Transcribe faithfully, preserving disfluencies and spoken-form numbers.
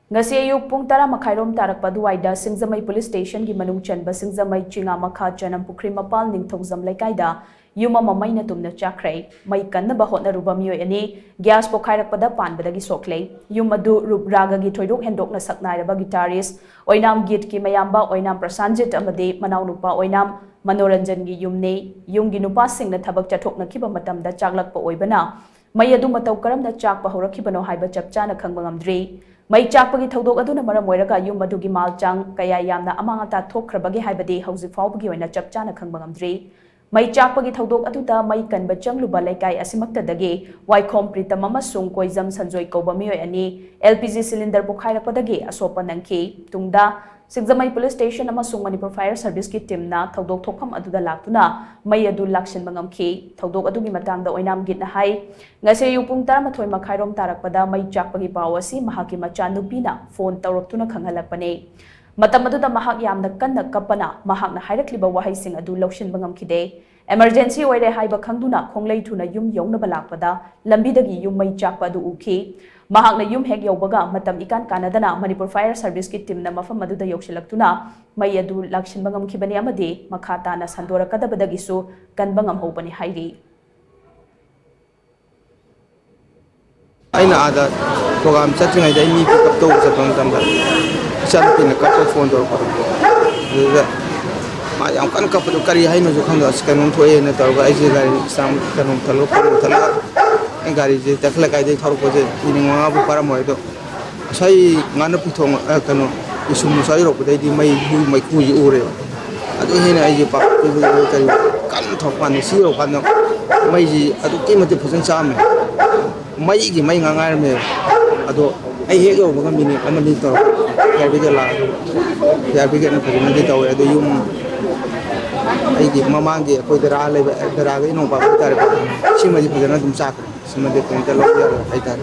ꯉꯁꯤ ꯑꯌꯨꯛ ꯄꯨꯡ ꯇꯔꯥ ꯃꯈꯥꯏꯔꯣꯝ ꯇꯥꯔꯛꯄ ꯑꯗꯨꯋꯥꯏꯗ ꯁꯤꯡꯖꯃꯩ ꯄꯨꯂꯤꯁ ꯁ꯭ꯇꯦꯁꯟꯒꯤ ꯃꯅꯨꯡ ꯆꯟꯕ ꯁꯤꯡꯖꯃꯩ ꯆꯤꯉꯥ ꯃꯈꯥ ꯆꯅꯝ ꯄꯨꯈ꯭ꯔꯤ ꯃꯄꯥꯜ ꯅꯤꯡꯊꯧꯖꯝ ꯂꯩꯀꯥꯏꯗ ꯌꯨꯝ ꯑꯃ ꯃꯩꯅ ꯇꯨꯝꯅ ꯆꯥꯛꯈ꯭ꯔꯦ꯫ ꯃꯩ ꯀꯟꯅꯕ ꯍꯣꯠꯅꯔꯨꯕ ꯃꯤꯑꯣꯏ ꯑꯅꯤ ꯒ꯭ꯌꯥꯁ ꯄꯣꯈꯥꯏꯔꯛꯄꯗ ꯄꯥꯟꯕꯗꯒꯤ ꯁꯣꯛꯂꯦ꯫ ꯌꯨꯝ ꯑꯗꯨ ꯔꯨꯞ ꯔꯥꯒꯒꯤ ꯊꯣꯏꯗꯣꯛ ꯍꯦꯟꯗꯣꯛꯅ ꯁꯛꯅꯥꯏꯔꯕ ꯒꯤꯇꯥꯔꯤꯁ ꯑꯣꯏꯅꯥꯝ ꯒꯤꯠꯀꯤ ꯃꯌꯥꯝꯕ ꯑꯣꯏꯅꯥꯝ ꯄ꯭ꯔꯁꯥꯟꯖꯤꯠ ꯑꯃꯗꯤ ꯃꯅꯥꯎꯅꯨꯄꯥ ꯑꯣꯏꯅꯥꯝ ꯃꯅꯣꯔꯟꯖꯟꯒꯤ ꯌꯨꯝꯅꯤ꯫ ꯌꯨꯝꯒꯤ ꯅꯨꯄꯥꯁꯤꯡꯅ ꯊꯕꯛ ꯆꯠꯊꯣꯛꯅꯈꯤꯕ ꯃꯇꯝꯗ ꯆꯥꯛꯂꯛꯄ ꯑꯣꯏꯕꯅ ꯃꯩ ꯑꯗꯨ ꯃꯇꯧ ꯀꯔꯝꯅ ꯆꯥꯛꯄ ꯍꯧꯔꯛꯈꯤꯕꯅꯣ ꯍꯥꯏꯕ ꯆꯞ ꯆꯥꯅ ꯈꯪꯕ ꯉꯝꯗ꯭ꯔꯤ꯫ ꯃꯩ ꯆꯥꯛꯄꯒꯤ ꯊꯧꯗꯣꯛ ꯑꯗꯨꯅ ꯃꯔꯝ ꯑꯣꯏꯔꯒ ꯌꯨꯝ ꯑꯗꯨꯒꯤ ꯃꯥꯜ ꯆꯥꯡ ꯀꯌꯥ ꯌꯥꯝꯅ ꯑꯃꯥꯡ ꯑꯇꯥ ꯊꯣꯛꯈ꯭ꯔꯕꯒꯦ ꯍꯥꯏꯕꯗꯤ ꯍꯧꯖꯤꯛ ꯐꯥꯎꯕꯒꯤ ꯑꯣꯏꯅ ꯆꯞ ꯆꯥꯅ ꯈꯪꯕ ꯉꯝꯗ꯭ꯔꯤ꯫ ꯃꯩ ꯆꯥꯛꯄꯒꯤ ꯊꯧꯗꯣꯛ ꯑꯗꯨꯗ ꯃꯩ ꯀꯟꯕ ꯆꯪꯂꯨꯕ ꯂꯩꯀꯥꯏ ꯑꯁꯤꯃꯛꯇꯗꯒꯤ ꯋꯥꯏꯈꯣꯝ ꯄ꯭ꯔꯤꯇꯝ ꯑꯃꯁꯨꯡ ꯀꯣꯏꯖꯝ ꯁꯟꯖꯣꯏ ꯀꯧꯕ ꯃꯤꯑꯣꯏ ꯑꯅꯤ L P G cylinder ꯄꯣꯈꯥꯏꯔꯛꯄꯗꯒꯤ ꯑꯁꯣꯛꯄ ꯅꯪꯈꯤ꯫ ꯇꯨꯡꯗ ꯁꯤꯡꯖꯃꯩ ꯄꯨꯂꯤꯁ ꯁ꯭ꯇꯦꯁꯟ ꯑꯃꯁꯨꯡ ꯃꯅꯤꯄꯨꯔ ꯐꯥꯌꯔ ꯁꯔꯚꯤꯁꯀꯤ ꯇꯤꯝꯅ ꯊꯧꯗꯣꯛ ꯊꯣꯛꯐꯝ ꯑꯗꯨꯗ ꯂꯥꯛꯇꯨꯅ ꯃꯩ ꯑꯗꯨ ꯂꯥꯛꯁꯤꯟꯕ ꯉꯝꯈꯤ꯫ ꯊꯧꯗꯣꯛ ꯑꯗꯨꯒꯤ ꯃꯇꯥꯡꯗ ꯑꯣꯏꯅꯥꯝ ꯒꯤꯠꯅ ꯍꯥꯏ, ꯉꯁꯤ ꯑꯌꯨꯛ ꯄꯨꯡ ꯇꯔꯥꯃꯥꯊꯣꯏ ꯃꯈꯥꯏꯔꯣꯝ ꯇꯥꯔꯛꯄꯗ ꯃꯩ ꯆꯥꯛꯄꯒꯤ ꯄꯥꯎ ꯑꯁꯤ ꯃꯍꯥꯛꯀꯤ ꯃꯆꯥꯅꯨꯄꯤꯅ ꯐꯣꯟ ꯇꯧꯔꯛꯇꯨꯅ ꯈꯪꯍꯜꯂꯛꯄꯅꯤ꯫ ꯃꯇꯝ ꯑꯗꯨꯗ ꯃꯍꯥꯛ ꯌꯥꯝꯅ ꯀꯟꯅ ꯀꯞꯄꯅ ꯃꯍꯥꯛꯅ ꯍꯥꯏꯔꯛꯂꯤꯕ ꯋꯥꯍꯩꯁꯤꯡ ꯑꯗꯨ ꯂꯧꯁꯤꯟꯕ ꯉꯝꯈꯤꯗꯦ꯫ Emergency ꯑꯣꯏꯔꯦ ꯍꯥꯏꯕ ꯈꯪꯗꯨꯅ ꯈꯣꯡꯂꯩ ꯊꯨꯅ ꯌꯨꯝ ꯌꯧꯅꯕ ꯂꯥꯛꯄꯗ ꯂꯝꯕꯤꯗꯒꯤ ꯌꯨꯝ ꯃꯩ ꯆꯥꯛꯄ ꯑꯗꯨ ꯎꯈꯤ꯫ ꯃꯍꯥꯛꯅ ꯌꯨꯝ ꯍꯦꯛ ꯌꯧꯕꯒ ꯃꯇꯝ ꯏꯀꯥꯟ ꯀꯥꯟꯅꯗꯅ ꯃꯅꯤꯄꯨꯔ ꯐꯥꯌꯔ ꯁꯔꯚꯤꯁꯀꯤ ꯇꯤꯝꯅ ꯃꯐꯝ ꯑꯗꯨꯗ ꯌꯧꯁꯤꯜꯂꯛꯇꯨꯅ ꯃꯩ ꯑꯗꯨ ꯂꯥꯛꯁꯤꯟꯕ ꯉꯝꯈꯤꯕꯅꯤ ꯑꯃꯗꯤ ꯃꯈꯥ ꯇꯥꯅ ꯁꯟꯗꯣꯔꯛꯀꯗꯕꯗꯒꯤꯁꯨ ꯀꯟꯕ ꯉꯝꯍꯧꯕꯅꯤ ꯍꯥꯏꯔꯤ꯫ ꯑꯩꯅ ꯑꯥꯗ program ꯆꯠꯇ꯭ꯔꯤꯉꯩꯗ ꯑꯩ ꯃꯤ pick up ꯇꯧꯕ ꯆꯠꯄ ꯃꯇꯝꯗ ꯏꯆꯥꯅꯨꯄꯤꯅ ꯀꯞꯄ ꯐꯣꯟ ꯇꯧꯔꯛꯄꯗꯣ, ꯑꯗꯨꯗ ꯃꯥ ꯌꯥꯝ ꯀꯟꯅ ꯀꯞꯄꯗꯣ ꯀꯔꯤ ꯍꯥꯏꯅꯣꯁꯨ ꯈꯪꯗꯕ, ꯑꯁ ꯀꯩꯅꯣꯝ ꯊꯣꯛꯑꯦꯅ ꯇꯧꯔꯒ ꯑꯩꯁꯦ ꯒꯥꯔꯤ ꯏꯁꯇꯥꯔ ꯀꯩꯅꯣ ꯃꯨꯊꯠꯂꯒ ꯐꯣꯟ ꯃꯨꯊꯠꯂꯒ ꯑꯩ ꯒꯥꯔꯤꯁꯦ ꯇꯈꯦꯜ ꯂꯩꯀꯥꯏꯗꯒꯤ ꯊꯧꯔꯛꯄꯁꯦ minute ꯃꯉꯥꯕꯨ ꯐꯥꯔꯝꯃꯣꯏ꯫ ꯑꯗꯣ ꯉꯁꯥꯏ ꯉꯥꯅꯨ ꯄꯤꯊꯣꯡ ꯀꯩꯅꯣ ꯏꯁꯨꯝ ꯉꯁꯥꯏ ꯌꯧꯔꯛꯄꯗꯩꯗꯤ ꯃꯩ ꯃꯩꯈꯨꯁꯤ ꯎꯔꯦꯕ꯫ ꯑꯗꯨ ꯍꯦꯟꯅ ꯑꯩꯁꯦ ꯄꯥꯈꯠꯄꯣꯏ ꯀꯔꯤ ꯀꯟꯅ ꯊꯧꯔꯛꯄ ꯀꯥꯟꯗ ꯁꯤ ꯌꯧꯔꯀꯥꯟꯗ ꯃꯩꯁꯤ ꯑꯗꯨꯛꯀꯤ ꯃꯇꯤꯛ ꯐꯖꯅ ꯆꯥꯛꯑꯝꯃꯦ꯫ ꯃꯩꯒꯤ ꯃꯩ ꯉꯥꯛ ꯉꯥꯏꯔꯝꯃꯦꯕ꯫ ꯑꯗꯣ ꯑꯩ ꯍꯦꯛ ꯌꯧꯕꯒ minute ꯑꯃꯅꯤ ꯇꯧꯔꯒ fire brigade ꯂꯥꯛꯑꯒ fire brigadeꯅ ꯐꯖꯅꯗꯤ ꯇꯧꯋꯦ꯫ ꯑꯗꯣ ꯌꯨꯝ ꯑꯩꯒꯤ ꯃꯃꯥꯡꯒꯤ ꯑꯩꯈꯣꯏ ꯗꯔꯥ ꯂꯩꯕ ꯗꯔꯥꯒ ꯏꯅꯧꯄꯥ ꯍꯥꯏꯇꯥꯔꯦꯀꯣ, ꯁꯤꯃꯗꯤ ꯐꯖꯅ ꯑꯗꯨꯝ ꯆꯥꯛꯈ꯭ꯔꯦ꯫ ꯁꯤꯃꯗꯤ ꯀꯩꯝꯇ ꯂꯧꯕ ꯌꯥꯔꯣꯏ ꯍꯥꯏꯇꯥꯔꯦ꯫